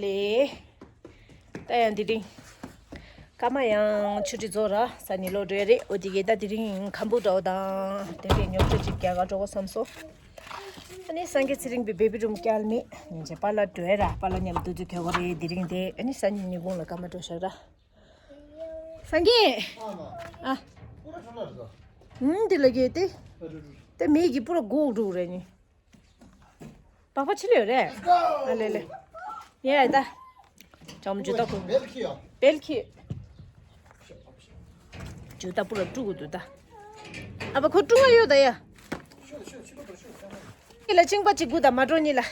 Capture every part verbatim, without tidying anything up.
ལེ། ད་ཡང་དེ་རིང་། སྐར་མ་ཡང་ཆུ་ཁྲི་རྫོགས་ར་ས་ནི་ལོ་འགྲོ་ཡ་རེད། འོ་དེ་གས་ད་དེ་རིང་ཁམ་བུ་འདྲ་བོ་དང་དེ་གས་ཉོ་སྤྲོད་ཅིག་རྒྱག་ག་འགྲོ་གོ་བསམ་སོང་། ཨ་ནི་སངས་རྒྱས་ཚེ་རིང་པའི་བེ་བི་རུམ་བསྐྱལ་མེད་ཉིན་བྱེད་པཱ་ལགས་འགྲོ་ཡ་ར་པཱ་ལགས་མཉམ་དུ་དུ་ཁྱོད་གོ་རེད། དེ་རིང་དེ་ཨ་ནི་སང་ཉིན་ཉིན་གུང་ལ་སྐར་མ་འགྲོ་ཤག་ར། སངས་རྒྱས། ཨ། ཨུམ་འདི་ལ་གས་ཏེ། ཏེ་མེ་གི་པུ་ར་གོག་འགྲོ་རེད་ནི། པགས་པ་ཕྱི་ལ་ཡོད་རེད། ཨ་ལེ་ལེ། ཡ་ད། ཅམ་ཇུ་ད་ཁུ། བེལ་ཁི་ཡ། བེལ་ཁི། ཇུ་ད་པུ་ར་དཀྲུག་གི་འདུག་ད། ཨ་བ་ཁོ་དཀྲུག་ང་ཡོད་ད་ཡ། ཁྱེད་ལ་ཅིང་པ་ཅིག་དགུ་དང་མ་འགྲོ་གཉིས་ལ།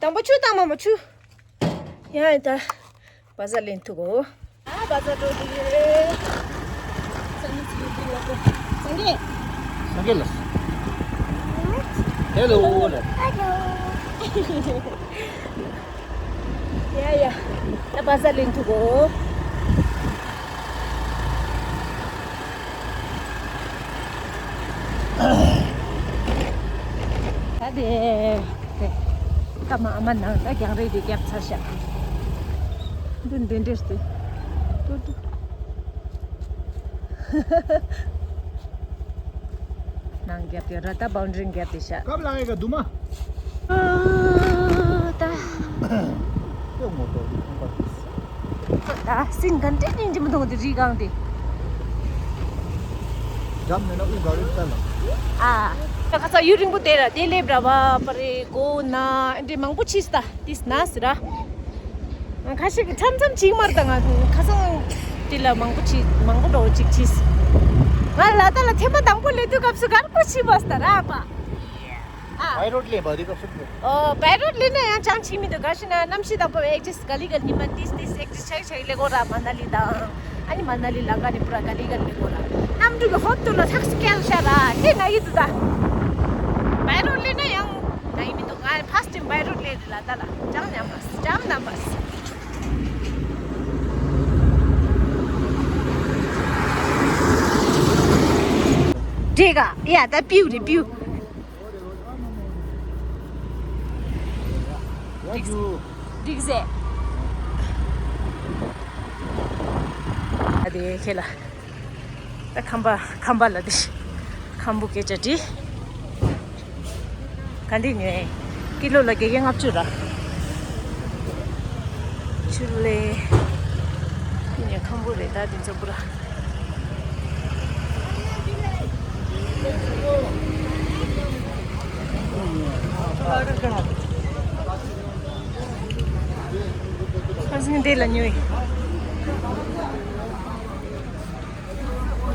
དང་པོ་ཆུ་བཏང་མ་མ་ཆུ། ཡ་ཡ་ད། བ་ཟ་ལེན་ཐུག་གོ། ཨ་བ་ཟ་འགྲོ་དུ་ཡོད། སངས་རྒྱས། སངས་རྒྱས་ལ། ཧེ་ལོ་ལ། ཡ་ཡ། ད་བ་ཟ་ལེན་ཐུག་གོ། ད་དེ། དེ། ད་མ་ཨ་མ་ནང་ད་རྒྱང་རིང་དེ་རྒྱབ་ཚར་ཤག་འདི་འདི་འདྲེས་ཏེ། ཏུ་ཏུ། ནང་རྒྱབ་དེ་ར་ད་བའུན་ཌི་རི་རྒྱབ་དེ་ཤག་སྐབས་ལ་ངེས་ཀ་དུ་མ། ཨ་ད། ཁྱོད་ངོ་ཐོག་གི་ཁང་པ་དེ། ད་སིན་གན་ཏེ་ཉིན་གྱི་མི་འདུག་དེ་རི་སྒང་དེ། འགྲམ་ནས་ན་དབུ་ག་རེ་ལྟ་ལ། ཨ། ད་ཁ་ཚ་ཡུན་རིང་པོ་དེ་ར་དེ་སླེབས་ར་བ་པ་རེ་གོ་ན་འདྲེ་མང་པོ་ཕྱིས་ད་དིས་ན་སི་ར། ཁ་ཤས་ཀྱི་མཚམས་མཚམས་ཅིག་མར་ད་ང་ཁ་སང་དེ་ལ་མང་པོ་ཕྱིས་མང་པོ་འགྲོ་ཅིག་ཕྱིས། ང་ལ་ད་ལ་ཐེངས་མ་དང་པོ་སླེབས་དུས་སྐབས་སུ་གར་གོ་ཕྱིས་བ་སི་ད་ར་པ། ཨ། བའི་རོད་ལེན་པ་རི་སྐབས་སུ། ཨོ་བའི་རོད་ལེན་ན་ཡང་ཅང་ཕྱིན་མི་འདུག་ག་ཤི་ན་གནམ་གཤིས་དང་པོ་ཨེག་ཅིས་ག་ལི་ག་ལི་མ་ཏིས་ཏིས་ཨེག་ཅིས་ཆག་ཆག་ལེ་གོ་ར་མ་ན་ལི་དང་། ཨ་ནི་མ་ན་ལི་ལ་ག་ནི་པུ་ར་ག་ལི་ག་ལི་ལེ་གོ་ར། གནམ་གྲུ་གི་ཧོབ་ཏུ་ལ་ཐག་སུ་སྐྱེལ་ཤ་ར་དེ་ན་ཡི་འདུག་ད། བའི་རོད་ལེན་ན་ཡང་ན་ཡི་མི་འདུག་ང་ཕ་སི་ཊི་ཊེམ་བའི་རོད་ལེན་རེད་ལ་ད་ལ་ཅང་ཉམས་མ་སི་ཅང་ཉམས་མ་སི། འགྲིག་ག་ཡ་ད་པིའུ་རེད་པིའུ། འགྲིག་འགྲིག་ཟེ། ཨ་དེ་ཁེ་ལ། ད་ཁམ་པ་ཁམ་པ་ལ་དེ། ཁམ་བུ་སྐད་ཆ་དྲིས། ག་འདི་ཉོས། ཀི་ལོ་ལ་བརྒྱད་བརྒྱ་ལྔ་བཅུ་ར། ཆུ་ལེ། ཁམ་བུ་རེད་ད་དེ་ཚོ་པུ་ར། ཁར་སང་འདི་ལ་ཉོས།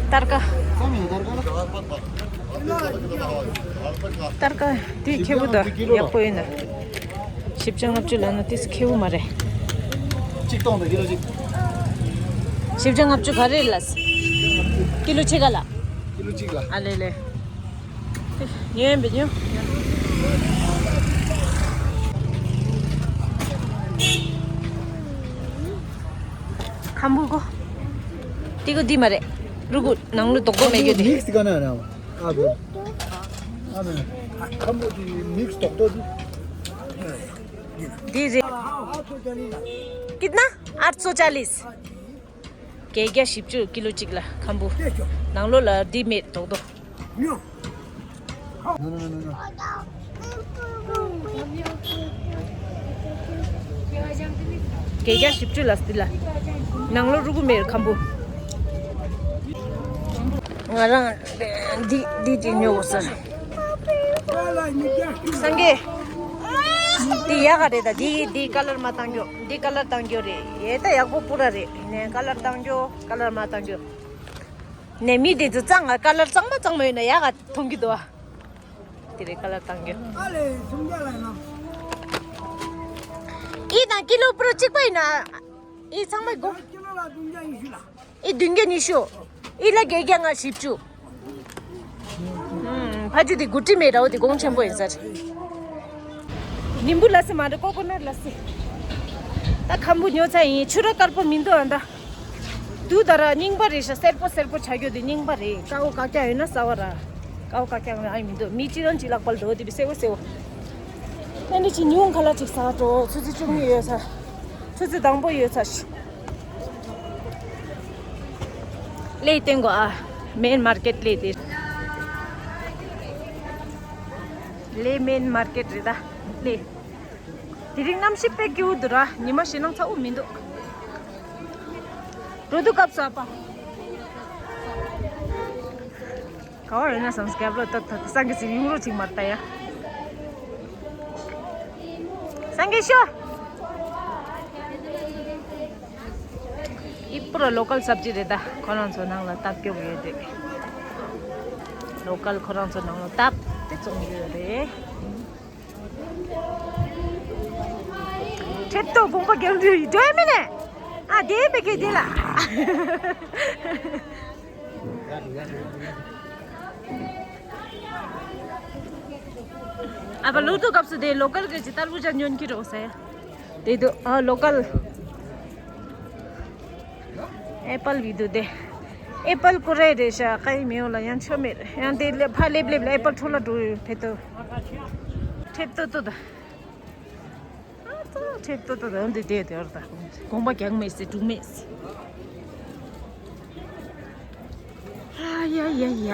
སྟར་ཀ་སྟར་ཀ་དེ་ཁེ་བོ་ད་ཡག་པོ་ཡིན་ན། བཞི་བཅུ་ལྔ་བཅུ་ལ་ན་དེ་ཁེ་བོ་མ་རེད། གཅིག་སྟོང་དང་ཀི་ལོ་གཅིག་བཞི་བཅུ་ལྔ་བཅུ་ག་རེ་ལ། ཀི་ལོ་ཕྱེད་ཀ་ལ། ཀི་ལོ་གཅིག་ལ། ཨ་ལེ་ལེ། ཉོས་པས་ཉོ། ཁམ་བུ་གོ། ཏི་གོ་འདི་མ་རེད། རུ་གུ་ནང་ལུ་རྡོག་རྡོག་མེད་རྒྱུ་དེ། མིག་སི་ག་ན་ར། ཨ་བུ། ཨ་བུ། ཁམ་བུ་དེ་མིག་སི་རྡོག་རྡོག་དེ། འདི་རེད། कितना? आठ सौ चालीस। བརྒྱད་བརྒྱ་བཞི་བཅུ་ཀི་ལོ་གཅིག་ལ་ཁམ་བུ། ནང་ལོགས་ལ་འདི་མེད་རྡོག་རྡོག No, no, no, no, no. བརྒྱད་བརྒྱ་བཞི་བཅུ་ལ་འདི་ལ། ནང་ལོགས་རུ་གུ་མེད་ཁམ་བུ། ང་རང་འདི་འདི་གཅིག་ཉོ་དགོས་ཟེར། སངས་རྒྱས། འདི་ཡག་ག་རེད་ད། འདི་འདི་ཀ་ལར་མ་བཏང་རྒྱུ། འདི་ཀ་ལར་བཏང་རྒྱུ་རེད། ཡེ་ད་ཡག་པོ་པུ་ར་རེད། ནས་ཀ་ལར་བཏང་རྒྱུ་ཀ་ལར་མ་བཏང་རྒྱུ། ནས་མི་དེ་ཚོ་གཙང་ང་ཀ་ལར་གཙང་མ་གཙང་མ་ཡོད་ན་ཡག་ག་མཐོང་གི་འདུག་ཨ། དེ་རེད་ཀ་ལར་བཏང་རྒྱུ། ཨ་ལེ་སུམ་བརྒྱ་ལ་ན། ཨི་དང་ཀི་ལོ་པུ་ར་གཅིག་པ་ཡིན་ན། ཨི་ཚང་མ་དགོ། ཀི་ལོ་ལ་བདུན་བརྒྱ་ཉི་ཤུ་ལ། ཨི་བདུན་བརྒྱ་ཉི་ཤུ། ཨི་ལ་བརྒྱད་བརྒྱ་ལྔ་བཞི་བཅུ། ཨུམ། ཕ་ཆུ་དེ་དགུ་ཁྲི་མེད་ར་བ་དེ་གོང་ཆེན་པོ་ཡིན་ས་རེད། ནིམ་བུ་ལ་སི་མ་རེད་ཀོ་ཀོ་ནཊ་ལ་སི། ད་ཁམ་བུ་ཉོ་ཚར་ཡིན། ཆུ་ར་དཀར་པོ་མི་འདུག་ཨ་ད། དུ་ད་ར་རྙིང་པ་རེད་ཤག་སེར་པོ་སེར་པོ་ཆ་རྒྱུ་དེ་རྙིང་པ་རེད། ཀ་བོ་ཀ་ཀྱ་ཡོད་ན་ས་བ་ར། ཀ་བོ་ཀ་ཀྱ་ཡོད་ན་ཨ་མི་འདུག་མི་གཅིག་རང་གཅིག་ལག་པར་འགྲོ་དེ་བི་སེ་བོ་སེ་བོ། ཨ་ནི་ཅི་ཉུང་ཁ་ལ་ཅིག་ཟ་འགྲོ། ཆུ་ཚོད་བཅུ་གཉིས་ཡོད་ས། ཆུ་ཚོད་དང་པོ་ཡོད་ས་ཤི། ལེ་སྟོན་གོ་ཨ། མེན་མར་ཀེཊ་ལེ་དེ། ལེ་མེན་མར་ཀེཊ་རེད་ད། ལེ། དེ་རིང་གནམ་གཤིས་དཔེ་སྐྱིད་པོ་འདུག་ར། ཉི་མ་ཞེད་སྣང་ཚ་པོ་མི་འདུག་འགྲོ་དུས་སྐབས་སུ་ཨ་ཕ། ག་བ་རེད་ན་བསམ་སྐྱབས་ལོ་ཏག་ཏག་སང་གི་ཟིག་ཡུང་རོ་ཅིག་མར་ལྟ་ཡ། སང་གི་ཤོ། ཨི་པུ་ར་ལོ་ཀལ་སབ་ཇི་རེད་ད། ཁོ་རང་ཚོ་ནང་ལ་སྟབས་སྐྱོ་གི་ཡོད་རེད། ལོ་ཀལ་ཁོ་རང་ཚོ་ནང་ལ་སྟབས་དེ་བཙོང་གི་ཡོད་རེད། ཁྲེབ་ཏོ་དགོངས་པ་རྒྱག་འདོད་ཡོད་མིན་ནས། ཨ་དེ་བེ་ཀེ་དེ་ལ། ཨ་ཕ་ལོ་ཏོ་སྐབས་སུ་དེ་ལོ་ཀལ་གི་ཇི་ལྟར་བུ་ཇ་ཉོན་གི་རོགས་ཟེར། དེ་དུ་ཨ་ལོ་ཀལ། ཨེ་པལ་བི་དུ་དེ། ཨེ་པལ་ཀུ་རེ་རེ་ཤ་ཀའི་མེའོ་ལ་ཡང་ཆོ་མེད། ཡང་དེ་ལེ་ཕ་ལེབ་ལེབ་ལ་ཨེ་པལ་འཕྲོ་ལ་འགྲོ་ཡོད་ཕེ་ཏོ། ཁྲེབ་ཏོ་ཏོ་ད། ཨ་ཙི་ཁྲེབ་ཏོ་ཏོ་ད་འདི་དེ་དེ་ཨར་ད། དགོངས་པ་རྒྱག་མེད་སི་འགྲུག་མེད་སི། ཡ་ཡ་ཡ།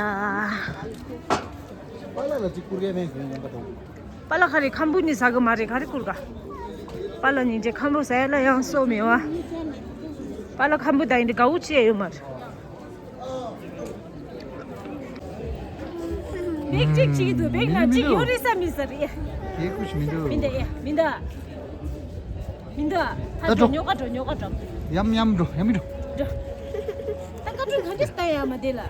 པཱ་ལགས་ལ་གཅིག་བསྐུར་ཡས་མེད་ཟེར་ཡོང་པ་དང་། པཱ་ལགས་ཁ་རེ་ཁམ་བུ་ནི་ཟ་གི་མ་རེད། ག་རེ་བསྐུར་ག། པཱ་ལགས་ཉིན་རེ་ཁམ་བུ་ཟ་ཡ་ལ་ཡང་སོ་མེད་བ། པཱ་ལགས་ཁམ་བུ་ད་ཡིན་དེ་དགའ་བོ་ཅི་ཡ་ཡོད་མ་རེད། བེག་ཅིག་ཅིག་འདུག་བེག་ན་ཅིག་ཡོད་རེད་ས་མི་ཟ་རེད། དེ་ཁུ་ཞིག་མི་འདུག་མི་འདུག་ཡ་མི་འདུག་མི་འདུག་ད་ད་འགྲོ་འགྲོ། ཉོ་ག་འགྲོ། ཉོ་ག་འགྲོ། ཡམ་ཡམ་འགྲོ། ཡམ་མི་འགྲོ། འགྲོ། ད་བཀའ་དྲིན་ག་འདྲ་ལྟ་ཡ་མ་དེ་ལ།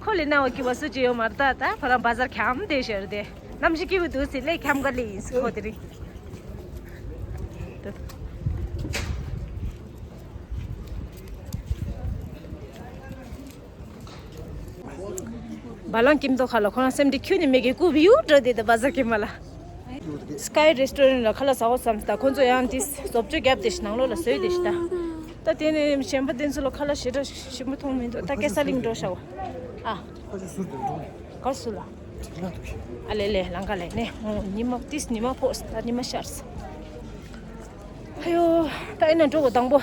ཁོ་ལས་ན་བ་ཀི་བ་སུ་ཅི་ཡོད་མ་རེད་ད། ད་ཁོ་རང་བ་ཟར་འཁྱམ་བསྡད་ཤར་དེ། གནམ་གཤིས་སྐྱིད་པོ་འདུག་ཟེར་ལས་འཁྱམ་ག་ལས་ཡིན་ཟེར་ཁོ་དེ་རིང་། བ་ལང་ཀིམ་ཏོ་ཁ་ལ་ཁོ་རང་སེམས་འདི་ཁྱོད་ནི་མེ་གི་ཀུ་བི་ཡུ་འགྲོ་དེ་ད་བ་ཟར་ཀི་མ་ལ། Sky Restaurant ལ་ཁ་ལག་ཟ་བ་བསམ་སྟ། ཁོ་ཚོ་ཡང་དེ་བཟོ་བཅོས་བརྒྱབ་དེ་ནང་ལོགས་ལ་བཟོས་དེ་ཤི་ད། ད་དེ་ནས་གཞན་པ་དེ་ཚོ་ལ་ཁ་ལག་ཞེ་དྲག་ཞིམ་པོ་མཐོང་མི་འདུག་ད་ཀེ་ས་ལིང་འགྲོ་ཤ་བ། ཨ། ཁོ་ཚོ་ཟུར་དུ་འགྲོ། གར་སུ་ལ། དྲི་ལ་འདུག་ཤི། ཨ་ལེ་ལེ་ལང་ཀ་ལེ་ནས་ཉི་མ་ཏིས་ཉི་མ་ཕོག་ད་ཉི་མ་ཤར། ཨ་ཡོ། ད་ཡིན་ན་འགྲོ་གོ་དང་པོ།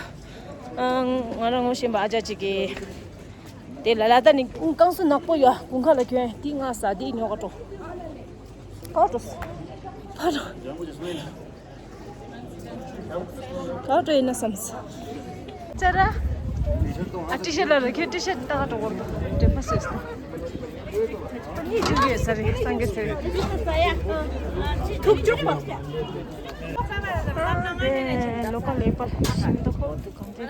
ང་རང་ངོ་ཤེས་པ་ཨ་ཅག་ཅིག་གིས། དེ་ལ་ལ་ད་ནི་བསྐང་གསོ་ནག་པོ་ཡོད། དགུན་ཁ་ལ་གྱོན་དེ་ང་ཟ་དེ་ཉོ་ག་འགྲོ། ཨོ་འགྲོ། ཕ་འགྲོ། ཨོ་འགྲོ་ཡིན་ན་བསམ་སོང་། ཅ་ར། ཨ་ཏི་ཤ་ལ་ར་ཁྱོད་ཏི་ཤ་ཏག་འགྲོ་གོ་འགྲོ། འདྲེ་པ་སོས་སོང་། ད་ནི་ཅུ་གི་ས་རེད་སང་གེ་ཚེ་རེད། ཐུག་ཅུག་པ། ལོ་ཀ་ལེ་པར་ཤིན་ཏུ་ཁོ་ཏུ་གང་དེ།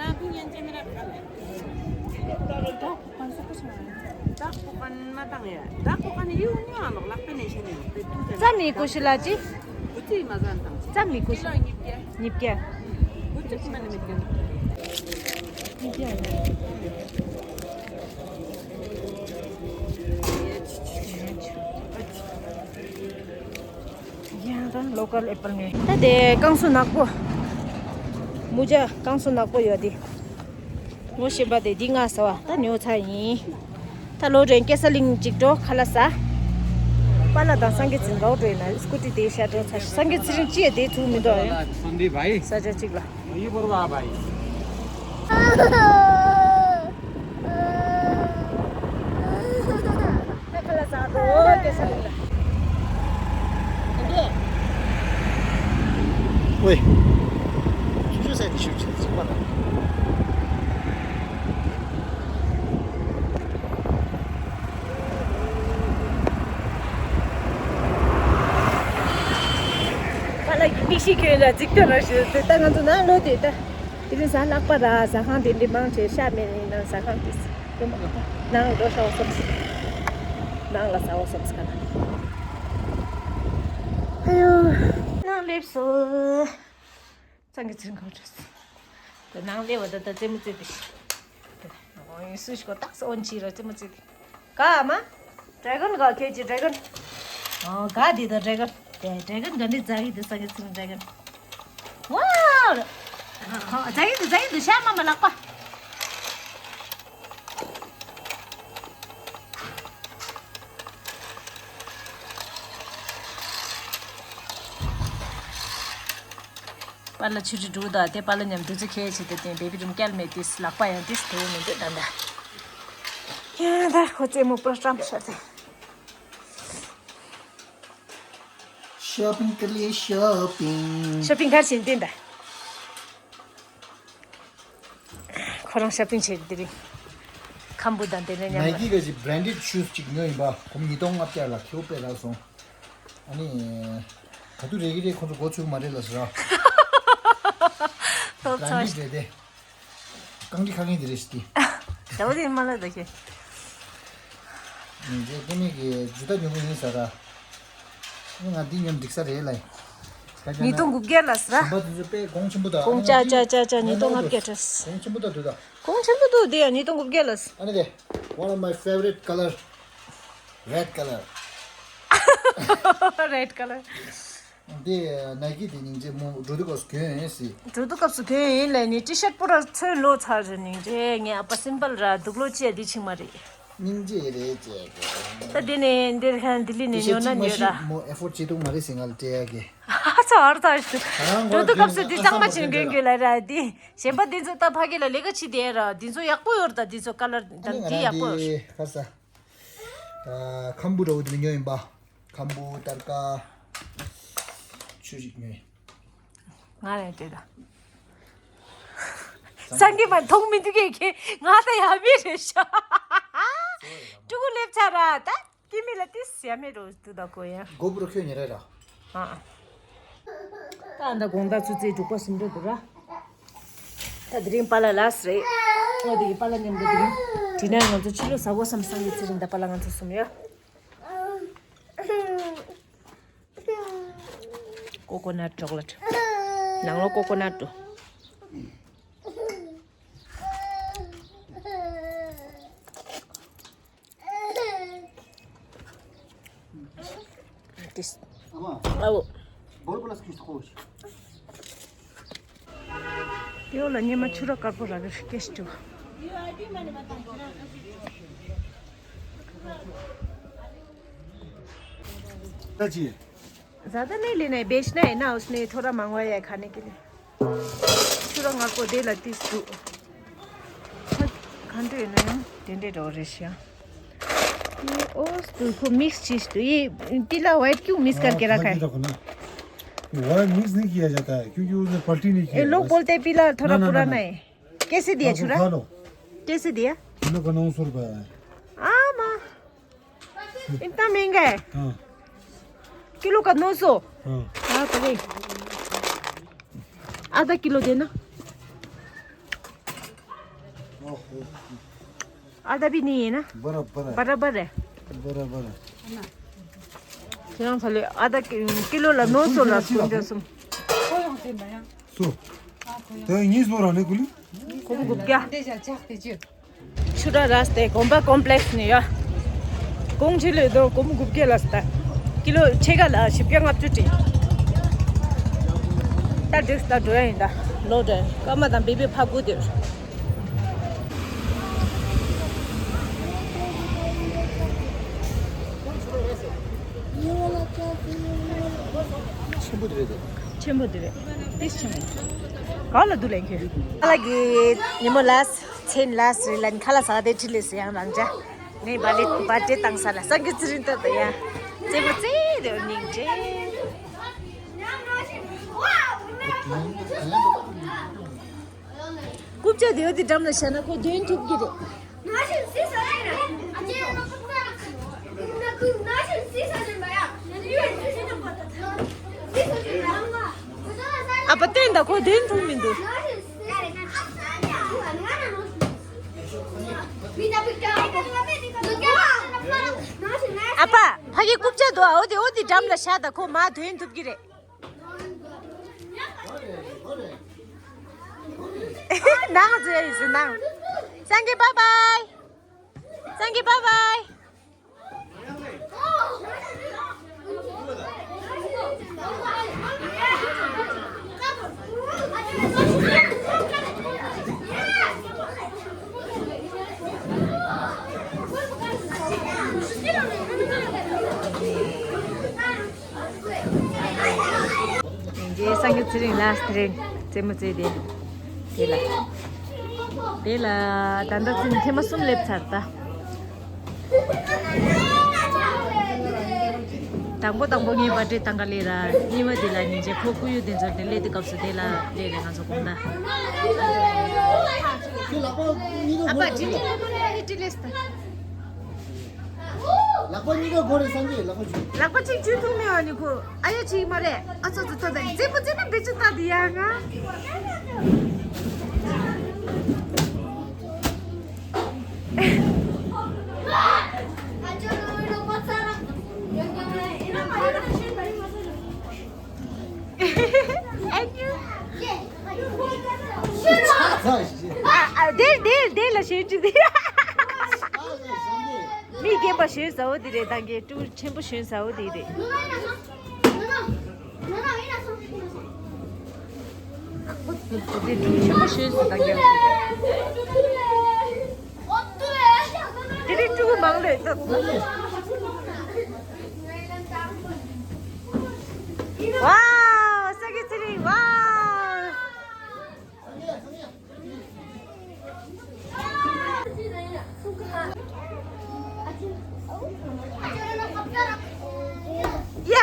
ད་ཁོ་གན་མ་བཏང་ཡ། ད་ཁོ་གན་ཡིའུ་ཉོ་ཨ་ལོག་ལག་པས་ནས་ཤེས་ནས་ཡོད་པའི་ཏུ་ཙམ་མི་ཀུ་ཤི་ལ་ཅི། བུ་ཙི་མ་ཟན་དང་ཙམ་མི་ཀུ་ཤི། ཉིབ་རྒྱ། ཉིབ་རྒྱ། བུ་ཙི་མ་ནི་མི་རྒྱ། ཉིབ་རྒྱ། ཡང་ད་ལོ་ཀལ་ཨེ་པལ་ནས། ད་དེ་བསྐང་གསོ་ནག་པོ། མུ་ཇ་བསྐང་གསོ་ནག་པོ་ཡོད་དེ། ངོ་ཤེས་པ་དེ་འདི་ང་ཟ་བ་ད་ཉོ་ཚར་ཡིན། ད་ལོ་རེ་ཀེ་ས་ལིང་གཅིག་འགྲོ་ཁ་ལག་ཟ། པཱ་ལགས་དང་སངས་རྒྱས་འཛིན་གའོ་འགྲོ་ཡིན་ན་སྐུ་ཊི་དེ་ཤ་འགྲོ་ཚར། སངས་རྒྱས་ཚེ་རིང་ཅི་ཡ་དེ་ཚུགས་མི་འདུག་ཨ། ས་ཆ་གཅིག་ལ། ཡི་བོར་བ་བ་ཡི། ད་ཁ་ལག་ཟ་འགྲོ་ཀེ་ས་ལིང་ལ། ཨོའི། ཆུ་ཆུ་ཟ་ནི་ཤུགས་ཆེ་ཚིག་པ་དང་། ཁ་ལག་གི་མིག་ཤེལ་གྱོན་ལ་འཛིག་ཐོན་ར་ཞུ་ཟེར། ད་ང་ཚོ་ནང་ལོ་དེ་ད་དེ་རིང་གཟའ་ལྷག་པ་ར་ཟ་ཁང་དེ་འདྲི་མང་ཆེ་ཤ་མེད་ཡིན་ན་ཟ་ཁང་དེ་ནང་འགྲོ་ཤ་བ་སོམས། ནང་ལ་ཟ་བ་སོམས་ཁ་ན། ཨ་ཡོ། ནང་སླེབས་སོ། སངས་རྒྱས་ཚེ་རིང་ག་བ་འགྲོ་སོང་། དེ་ནང་སླེབས་པ་ད་ལྟ་རྩེད་མོ་རྩེ་དེ། དེ་ནང་ཡིན་སུ་ཞིག་གོ་ཏག་སོ་འོན་ཕྱིར་ར་རྩེད་མོ་རྩེ་དེ། ག་ཨ་མ། ཌེ་གོན་ག་ཁྱེད་ཀྱི་ཌེ་གོན། ཨོ་ག་དེ་ད་ཌེ་གོན། དེ་ཌེ་གོན་ག་འདི་ཛ་ཡི་དེ་སངས་རྒྱས་ཚེ་རིང་ཌེ་གོན། ཝའོ། ཛ་ཡི་དེ་ཛ་ཡི་དེ་ཤ་མ་མ་ལག་པ། པཱ་ལགས་ཆུ་ཁྲི་འགྲོ་ད་དེ་པཱ་ལགས་མཉམ་དུ་ཚོ་ཁྱེད་ཆེ་དེ་དེ་བེ་བི་རུམ་སྐྱལ་མེད་དེ་ལག་པ་ཡང་དེ་དེ་མི་འདུག་ད་ད། ཡ་ད་ཁོ་རྩེད་མོ་པུ་ར་སྐྲམ་ཤར་ཏེ། Shopping ཀ་ལི་shopping. Shopping གར་ཕྱིན་ཏེ་ད། ཁོ་རང་shopping བྱེད་དེ་རིང་། ཁམ་བུ་དང་དེ་ནས་མཉམ་ལ། Nike ག་ཅིག་branded shoes ཅིག་ཉོས་ཡིན་པ། གོམ་ཉིས་སྟོང་ལྔ་བརྒྱ་ལ་ཁེའུ་པེ་རག་སོང་། ཨ་ནི། ག་དུས་རེ་གི་རེ་ཁོ་ཚོ་མགོ་ཚོས་མ་རེད་ལ་ཟེར་ར། ཏོག་ཙམ། Branded རེད་དེ། རྐང་གྲི་ཁ་ངན་དེ་རེད་ཤི་ཏི། ཟླ་བ་དེ་མ་ལ་ད་ཁྱེད། ཉིན་རྗེས་ཀེ་མི་གི་ཇུ་ཏ་ཉོ་གི་ཡིན་ཟེར་ར། ཨ་ནི་ང་འདི་ཉོ་འགྲིག་ས་རེད་ལ། ཉིས་སྟོང་དགུ་བརྒྱ་ལ་ཟེར་ར། ཞིམ་པ་དེ་ཚོ་དཔེ་གོང་ཆེན་པོ་དང་གོང་ཅག་ཅག་ཅག་ཅག་ཉིས་སྟོང་ལྔ་བརྒྱ་སྤྲད། གོང་ཆེན་པོ་དང་དུ་ད། གོང་ཆེན་པོ་འདུག་དེ་ཡང་ཉིས་སྟོང་དགུ་བརྒྱ་ལ་ཟེར། ཨ་ནི་དེ། One of my favorite color. Red color. Red color. དེ་Nike དེ་སྙིང་རྗེ་མོ་འགྲོ་དུས་སྐབས་སུ་གྱོན་ཡིན་སྲིད། འགྲོ་དུས་སྐབས་སུ་གྱོན་ཡིན་ལས་ནི་ཏི་ཤར་པོ་ར་ཚོན་ལོག་ཚར་རེད་སྙིང་རྗེ། ངས་ཨ་ཕ་སིམ་པལ་ར་སྡུག་ལོག་ཅེས་འདི་ཆིག་མ་རེད། སྙིང་རྗེ་རེད་ཅེས་གོ། ད་འདི་ནས་འདིར་ཁ་ནས་ལྡི་ལི་ནས་ཉོ་ན་ཉོ་ར། མོ་ཨེ་ཕོར་བྱེད་ཐུབ་མ་རེད་ཟེར་ང་ལ་སྤྲད་ཡ་གི། ཨ་ཚ་ཨར་ཚ་ཞུ། འགྲོ་དུས་སྐབས་སུ་འདི་གཙང་མ་ཆེན་གྱོན་གྱོན་ལ་ར་འདི། གཞན་པ་འདི་ཚོ་ད་ཕ་གི་ལ་ལས་ཀ་བྱེད་དེ་ར་འདི་ཚོ་ཡག་པོ་ཡོད་ར་ད་འདི་ཚོ་ཀ་ལར་ད་འདི་ཡག་པོ་ཡོད། ཁ་ས། ཁམ་བུ་འདྲ་བོ་དེ་ཉོས་ཡིན་པ། ཁམ་བུ་ཏར་ཀ་ཆུ་ཞིག་ཉོས། ང་ལ་དེ་ད། སང་གི་མ་མཐོང་མི་འདུག་གེ་གེ་ང་ད་ཡ་མི་རེད་ཤག་ཕྲུ་གུ་སླེབས་ཚར་ར་ད་ཀི་མི་ལ་ཏིས་ཡ་མི་རོ་འདུག་ད་གོ་ཡ། གོ་བུ་རོ་ཁྱོད་ཉེ་རེད་ར། ཨ། ད་ཨ་ད་དགོང་དག་ཆུ་ཚོད་དྲུག་པ་ཟིན་འགྲོ་འདུག་ར། ད་དེ་རིང་པཱ་ལགས་ལ་སི་རེད། ཨོ་དེ་གི་པཱ་ལགས་མཉམ་དུ་དེ་རིང་། དེ་ནས་ང་ཚོ་ཕྱི་ལོགས་ཟ་གོ་བསམ་སང་གི་ཚེ་རིང་ད་པཱ་ལགས་ང་ཚོ་གསུམ་ཡོད། Coconut chocolate. ནང་ལོགས་ཀོ་ཀོ་ནཊ་འདུག This. ཨ་མ། ཨའོ། བོལ་པོ་ལ་སྐྱིད་ཁོ་ཤི། དེ་འོ་ལ་ཉི་མ་ཆུ་ར་དཀར་པོ་ར་གི་སྐད་ཅིག་ད་ཅི། ज़्यादा नहीं लेना है, बेचना है ना, उसने थोड़ा मंगवाया है खाने के लिए। ཆུ་ར་དཀར་པོ་དེ་ལ་ཏིས་འདུག་གང་འདྲ་ཡོད་ན་ཡང་དེ་འདྲའི་འདྲ་བོ་རེད་ཤག་ཡེ་ཨོ་སྟུ་ཁོ་མིག་སི་ཅིས་སྟུ་ཡེ पीला व्हाइट क्यों मिक्स करके रखा है? व्हाइट मिक्स नहीं किया जाता है क्योंकि उसमें पलटी नहीं किया ये लोग बोलते हैं पीला थोड़ा पुराना है। कैसे दिया छुरा? कैसे दिया? किलो का नौ सौ रुपया है। आमा। इतना महंगा है। हाँ। किलो का नौ सौ। हाँ। हाँ तो भाई। आधा किलो देना। आधा भी नहीं है ना? बराबर है। बराबर है। बराबर है। ཁྱེད་རང་ཚོ་ལས་ཨ་ད་ཀི་ལོ་ལ་ནོར་སོ་ལ་སུམ་འདྲ་སུམ། སོ། དེ་གཉིས་སོ་ར་ནི་ཀུ་ལི། གོམ་དགུ་བརྒྱ། ཆུ་ར་ར་སྟེ་གོམ་པ་ཀོམ་པི་ལེགས་ནས་ཡ། གོང་ཆེ་ལོས་དོ་གོམ་དགུ་བརྒྱ་ལ་སྟ། ཀི་ལོ་ཕྱེད་ཀ་ལ་བཞི་བརྒྱ་ལྔ་བཅུ་ཏི། ད་འགྲིགས་ད་འགྲོ་ཡ་ཡིན་ད། ལོ་དྲན་སྐར་མ་དང་བི་བི་ཕ་གུ་དེར། ཆེན་པོ་དེ་རེད་དེ། ཆེན་པོ་དེ་རེད། ཏིས་ཆེན་པོ། ག་ལ་འདུག་ལེན་ཁྱོད། ཁ་ལ་གི་ཉི་མོ་ལ་ཚེན་ལ་སི་ལན་ཁ་ལ་ས་དེ་ཁྲི་ལེ་སི་ཡང་རང་ཅག་ངས་བ་ལེ་བ་ཏྲེ་བཏང་ས་ལ་སང་གི་ཚི་རིན་ཏོ་དེ་ཡ། རྩེ་མོ་རྩེ་དེ་སྙིང་རྗེ། རྐུབ་ཀྱག་དེ་འོ་དེ་འགྲམ་ལ་བཞག་ན་ཁོ་འདོན་ཐུབ་ཀྱི་རེད། ཨ་ཕ་སྟོན་ད་ཁོ་འདོན་ཐུབ་མི་འདུག་ཨ་ཕ་ཕ་གི་རྐུབ་ཀྱག་དོ་འོ་དེ་འོ་དེ་འགྲམ་ལ་བཞག་ད་ཁོ་མ་འདོན་ཐུབ་ཀྱི་རེད། ནང་ཚོ་ཡ་ཡིན་ཟེར་ནང་། སངས་རྒྱས་བཱའི་བཱའི། སངས་རྒྱས་བཱའི་བཱའི། ཡིན་གྱི་སངས་རྒྱས་ཚེ་རིང་ལ་དེ་རིང་ རྩེད་མོ་རྩེ་དེ། དེ་ལ། དེ་ལ་ད་ལྟ་ཚུན་ཐེངས་མ་གསུམ་སླེབས་ཚར་ད། དང་པོ་དང་པོ་ངའི་པར་ཊི་བཏང་ག་ལེ་ར། གཉིས་པ་དེ་ལ་ཉིན་བྱེད་ཁོ་སྐུ་ཡུལ་དེ་ཚོར་དེ་སླེབས་དུས་སྐབས་སུ་དེ་ལ་སླེབས་རེད་ང་ཚོ་དགོང་དག་ཨ་ཕ་དྲིན་ལས་མ་ལས་ཨ་ནི་དྲིན་ལས་སྟ། ལག་པ་གཉིས་ཀ་སྒོ་རེ་སངས་རྒྱས་ལག་པ་ཆུ། ལག་པ་གཅིག་འཇུ་ཐུབ་མེད་པ་ནི་ཁོ། ཨ་ཡ་གཅིག་མ་རེད། ཨ་ཚོ་ཚོ་ཐོ་དང་རྩེད་མོ་རྩེ་ན་འབེ་ཆུ་ལྟ་དེ་ཡ་ང་། ཨ་ཨ་དེ་དེ་དེ་ལ་ཞེན་གྱི་དེ། མི་རྒན་པ་ཞོན་ཟ་བོ་དེ་རེད། ད་རྒན་ཕྲུ་གུ་ཆེན་པོ་ཞོན་ཟ་བོ་དེ་རེད། དེ་ཕྲུ་གུ་ཆེན་པོ་ཞོན་ཟ་ད་རྒན། དེ་རིང་ཕྲུ་གུ་མང་ལོས་ཏོ། ཝའོ། ས་གི་ཚེ་རིང་། ཝའོ། ཡ།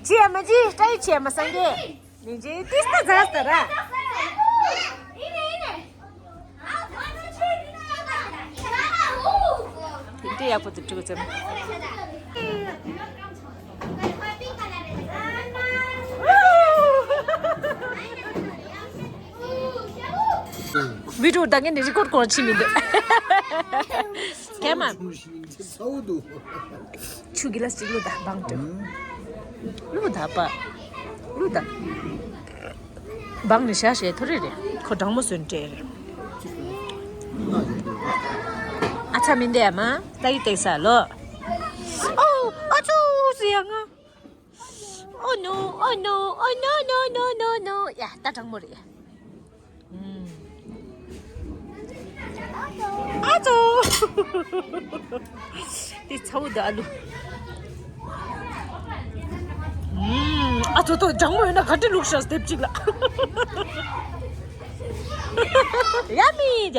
ཅི་ཡ་མ་ཅི་སྐྲ་ཡི་ཆེ་མ་སངས་རྒྱས། མི་འཇིགས་ཏིས་ཏ་ཛ་སྟ་ར། དེ་འདྲའི་ཡག་པོ་འདུག་ཕྲུ་གུ་ཚོ། བི་ཌིའོ་ད་ངས་ནི་རི་ཀོཌ་གོ་ཆི་མི་འདུག་ཀེ་མ། ཆུ་གི་ལ་སི་ཊིག་བླུགས་ད་བང་དུ། བླུགས་ད་པ། བླུགས་ད། བང་ནི་ཤ་ཤེ་ཐོ་རེ་རེ། ཁོ་གྲང་མོ་སོན་ཏྲེ་རེ། ཨ་ཚ་མི་འདས་མ། ད་ཡི་ཏེག་ས་ལོ། ཨོ། ཨ་ཚུ་ཟི་ཡ་ང་། Oh no, oh no, oh no, no, no, no, no. ཡ། ད་གྲང་མོ་རེད། ཨུམ། ཨ་ཙོ། དེ་ཚ་བོ་འདི་ཨ་ལུ། ཨུམ། ཨ་ཙོ་ཏོ་གྲང་མོ་ཡོད་ན་ག་འདྲ་བླུགས་ཤག་སྟེབ་ཅིག་ལ། ཡ་མི་ད།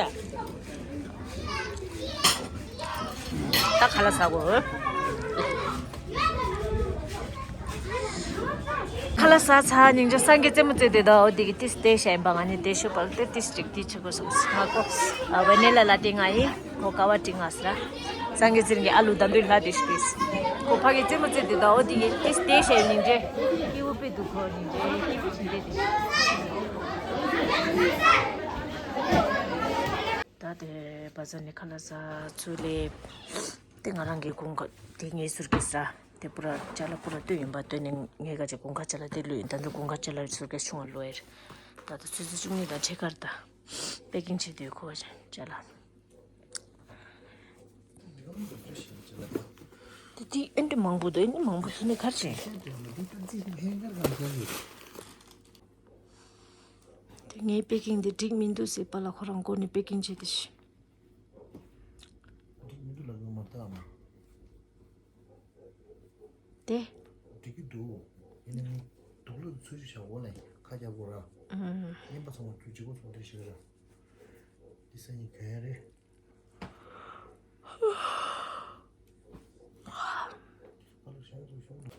ད་ཁ་ལག་ཟ་གོ། ཁ་ལག་ཟ་ཚར། སྙིང་རྗེ། སངས་རྒྱས་རྩེད་མོ་རྩེ་དེ་དོ་འོ་དེ་གི་ཏིས་དེ་ཤ་ཡིན་པ། ང་ནི་དེ་ཤོད་པ་ལ་དེ་ཏིས་ཅིག་དེ་ཆི་གོ་སོང་ང་ཀོ། ཨ་ཝེ་ནེ་ལ་ལ་ཏི་ང་ཡིན། ཁོ་ཀ་བ་ཏི་ང་ཟ། སངས་རྒྱས་རྩེ་རིང་གི་ཨ་ལུ་དམ་དུས་ལྷ་དེ་ཤི་ཏིས། ཁོ་ཕ་གི་རྩེད་མོ་རྩེ་དེ་དོ་འོ་དེ་གི་ཏིས་དེ་ཤ་ཡིན། སྙིང་རྗེ། སྐྱེ་བོ་དཔེ་སྡུག་ཁོ་སྙིང་རྗེ། སྐྱེ་བོ་ཅི་འདྲ་དེ་ཤི། ད་དེ་བ་ཟ་ནི་ཁ་ལག་ཟ་ཚུལ་ལེབ། དེ་ང་རང་གི་གོང་ཁ་དེ་ངའི་ཟུར་གྱི་ཟ། དེ་པུ་ར་ཅ་ལག་པུ་ར་ལྟོས་ཡིན་པ་ལྟོས་ནས་ངའི་ག་ཅེ་གོང་ཁ་ཅ་ལག་དེ་ལུས་ཡིན། ད་འདི་གོང་ཁ་ཅ་ལག་ཟུར་གྱི་ཆུང་བ་ལོས་ཡིན། ད་ད་ཆུ་ཚོད་བཅུ་གཉིས་དང་ཕྱེད་ཀར་ད་པེ་ཀིང་བྱེད་དུས་ཁོ་ཅ་ལག་དེ་དེ་ཨེ་འདྲ་མང་པོ་འདུག་ཨེ་འདྲ་མང་པོ་ཤི་ནས་གར་བྱེད། དེ་ངའི་པེ་ཀིང་དེ་འགྲིག་མི་འདུག་ཟེར་པ་ལ་ཁོ་རང་མགོ་ནས་པེ་ཀིང་བྱེད་དེ་ཤི། འགྲིག་མི་འདུག་ལ་ངོ་མ་ལྟ་ཨ་མ། དེ། འགྲིག་གི་འདུག་ཡིན་ནའི་དུག་ལོག་ཚུར་ཞིག་བཞག་འོ་ལེ་ཁ་རྒྱག་དགོས་ར། ཨུམ། རྔན་པ་ཚང་མ་ཚུར་གཅིག་པོ་ཚོང་འདྲེ་ཞིག་ར། འདི་སང་ཉིན་གྱོན་ཡ་རེད། ཨ་ལོ་ཞང་དུ་ཞང་དུ།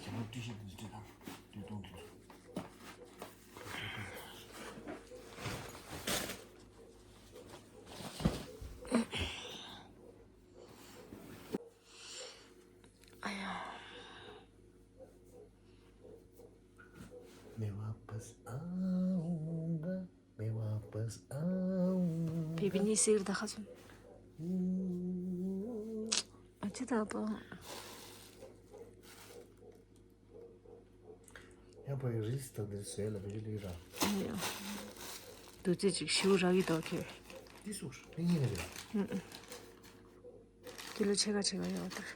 ཁྱེད་རང་ཏི་ཤི་འདི་འདྲ་དང་དུས་གཏོང་དུ། ཨ་ཡ། मैं वापस आऊंगा, मैं वापस आऊंगा। बेबी ने सिर देखा सुन। हम्म। अच्छा था तो। ཡང་པའི་རིལ་སི་དང་འདིར་བཟོས་ལ་བེ་རི་ལི་ར། དུ་ཙི་ཅིག་ཤིའུ་ར་གི་དོ་ཁེ། འདི་སུ་ཧྲི་ངེ་ནི་རེད། ཀི་ལོ་ཕྱེད་ཀ་ཕྱེད་ཀ་ཡོད་དར།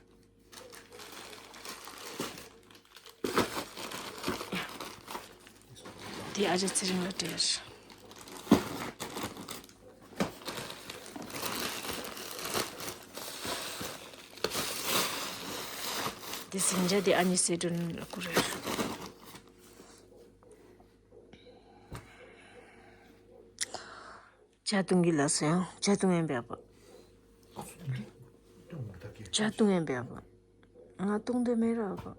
དེ་ཨ་ཅག་ཚེ་རིང་ལ་སྤྲད། དེ་ཟིང་ཆ་དེ་ཨ་ནི་སེ་དྲུན་ལ་ཁུར་རེད། ཇ་བཏུང་གི་ལགས་སོ། ཡང་ཇ་བཏུང་ཡན་པའི་ཨ་ཕ། ཇ་བཏུང་ཡན་པའི་ཨ་ཕ། ང་བཏུང་འདོད་མེད་ར་ཨ་ཕ།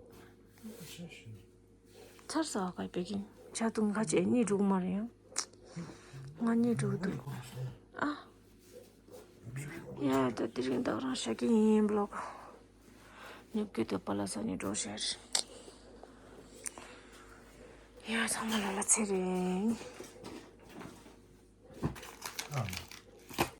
ཚར་སོང་ཨ་ཁ་པེ་ཀིང་། ཇ་བཏུང་ཁ་ཅེ་གཉིད་འགྲོ་གི་མ་རེད་ཡང་། ང་གཉིད་འགྲོ་གི་འདུག་ཨ། ཡ་ད་དེ་རིང་ད་རང་ཤ་ཀི་ཡིན་བློག་ཉོབ་ཀི་དོད་པ་ལ་ས་ནས་འགྲོ་ཤར། ཡ་ཚང་མ་ལ་ལ་ཚེ་རིང་།